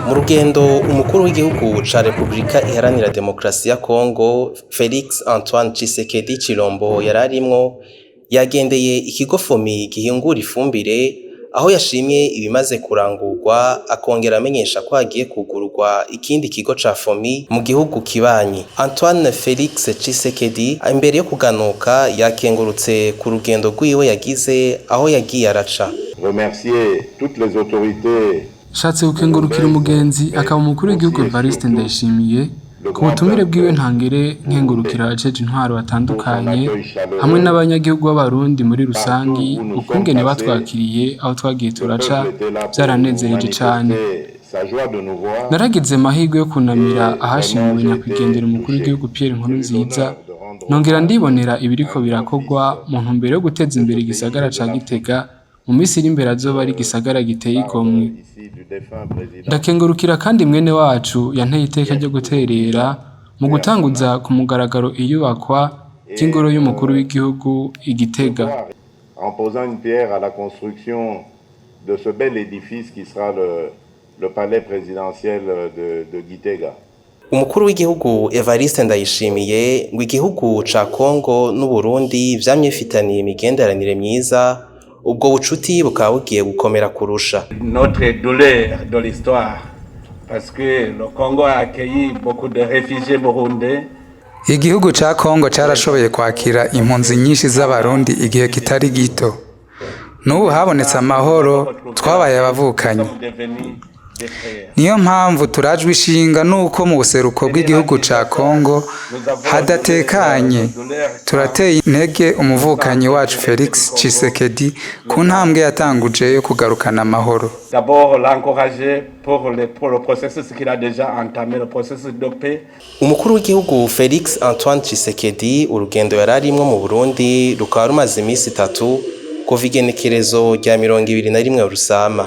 Mu rugendo umukuru w'igihugu ca Republika Iharanira Demokarasi ya Kongo, Felix Antoine Tshisekedi Tshilombo, yararimwo, yagendeye ikigo FOMI gihingura ifumbire, aho yashimye ibimaze kurangurwa, akongera amenyesha ko hagiye kugururwa ikindi kigo ca FOMI mu gihugu kibanyi. Antoine Felix Tshisekedi, imbere yo kuganuka, yakengurutse ku rugendo rwiwe yagize, aho yagiye araca. Remercier toutes les autorités. Nshatse gukengurukira umugenzi akaba umukuru w'igihugu Evariste Ndayishimiye ku butumire bwiwe ntangere, nkengurukira abajeje intwaro batandukanye hamwe n'abanyagihugu b'Abarundi muri rusangi ukungene batwakiriye aho twagiye turaca. Byaranezereje cane. Naragize amahirwe yo kunamira ahashinguwe nyakwigendera umukuru w'igihugu Pierre Nkurunziza, nongera ndibonera ibiriko birakorwa mu ntumbero yo guteza imbere igisagara ca Gitega. Mu minsi iri imbere azoba ari igisagara giteye igomwe. Ndakengurukira kandi mwene wacu yanteye iteka ryo guterera mu gutanguza ku mugaragaro iyubakwa ry'ingoro y'umukuru w'igihugu i Gitega. En posant une pierre à la construction de ce bel édifice qui sera le palais présidentiel de Gitega. Umukuru w'igihugu Evariste Ndayishimiye ngo igihugu ca Kongo n'Uburundi vyamye bifitaniye imigenderanire myiza, ubwo bucuti bukaba bugiye gukomera kurusha. Notre douleur de l'histoire, parce que le Congo a accueilli beaucoup de réfugiés burundais. Igihugu ca Kongo carashoboye kwakira impunzi nyinshi z'Abarundi igihe kitari gito. N'ubu habonetse amahoro, twabaye abavukanyi. Nous sommes devenus des frères. Niyo mpamvu turajwe ishinga nuko mu buseruko bw'igihugu ca Kongo hadatekanye. Turateye intege umuvukanyi wacu Felix Tshisekedi ku ntambwe yatanguje yo kugarukana amahoro. D'abord l'encourager pour le processus qu'il a déjà entamé, le processus de paix. Umukuru w'igihugu Felix Antoine Tshisekedi, urugendo yari arimwo mu Burundi rukaba rumaze iminsi 3 kuva igenekerezo rya 21 Rusama.